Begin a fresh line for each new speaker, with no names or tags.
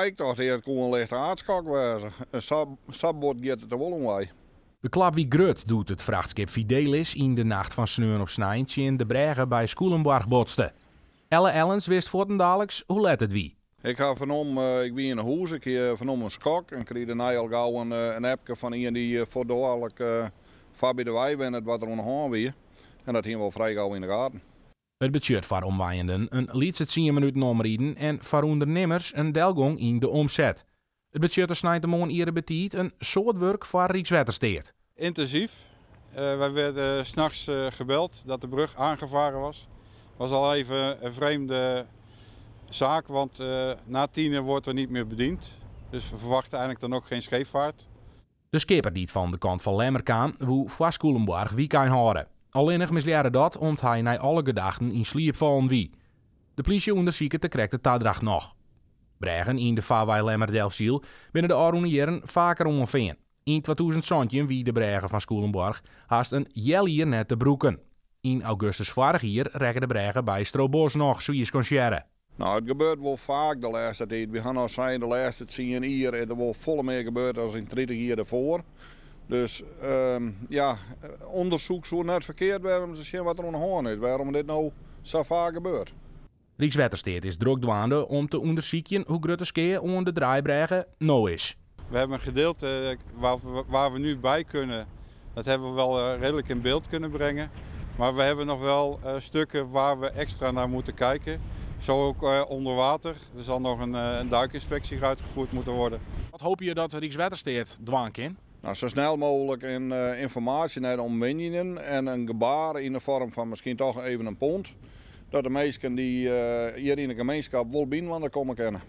Ik tocht earst it koe in lichte aardskok wêze. Sa bot giet it der wol oan wei.
De klap wie grut doe't it frachtskip Fidelis yn de nacht fan sneon op snein tsjin de brêge by Skûlenboarch botste. Elle Ellens wist fuortendaliks hoe let it wie.
Ik ha fernommen, ik wie yn 'e hûs, ik hie fernommen in skok en krige dêrnei al gau in appke fan ien dy't fuortdaliks foarby de wei wennet wat der oan de hân wie. En dat hiene we al frij gau yn de gaten.
It betsjut foar omwenjenden in lytse tsien minuten omriden en foar ûndernimmers in delgong yn de omset. It betsjutte sneintemoarn iere betiid in soad wurk foar Rykswettersteat.
Yntinsyf. Wy waarden nachts gebeld dat de brug aangevaren was. Was al even een vreemde zaak, want na tienen wordt er niet meer bediend. Dus we verwachten eigenlijk dan ook geen scheepvaart.
De skipper dy't fan de kant fan Lemmer kaam, woe foar Skûlenboarch wykein hâlde. Allinnich mislearre dat om't hy nei alle gedachten yn sliep fallen wie. De plysje ûndersiket de krekte tadracht noch. Brêgen yn de farwei Lemmer-Delfsyl binne de ôfrûne jierren faker oanfearn. Yn 2017 wie de brêge fan Skûlenboarch hast in healjier net te brûken. Yn augustus foarich jier rekke de brêge by Strobos noch swier skansearre.
No, it gebeurt wol faak de lêste tiid. Wy ha no sein de lêste 10 jier is der wol folle mear gebeurd as yn 30 jier derfoar. Dus ja, ûndersyk soe net ferkeard wêze om te sjen wat der oan de hân is, wêrom dit no sa faak gebeurt.
Rykswettersteat is drok dwaande om te ûndersykjen hoe grut de skea oan de draaibrêge no is.
We hebben een gedeelte waar we nu bij kunnen, dat hebben we wel redelijk in beeld kunnen brengen. Maar we hebben nog wel stukken waar we extra naar moeten kijken. Zo ook onder water. Er zal nog een duikinspectie uitgevoerd moeten worden.
Wat hoopje jo dat Rykswettersteat dwaan kin?
No, sa snel mooglik in ynformaasje nei de omwenjenden en in gebaar yn de foarm fan miskien toch even in pont. Dat de minsken dy't hjir yn de gemeenskip wol byinoar komme kinne.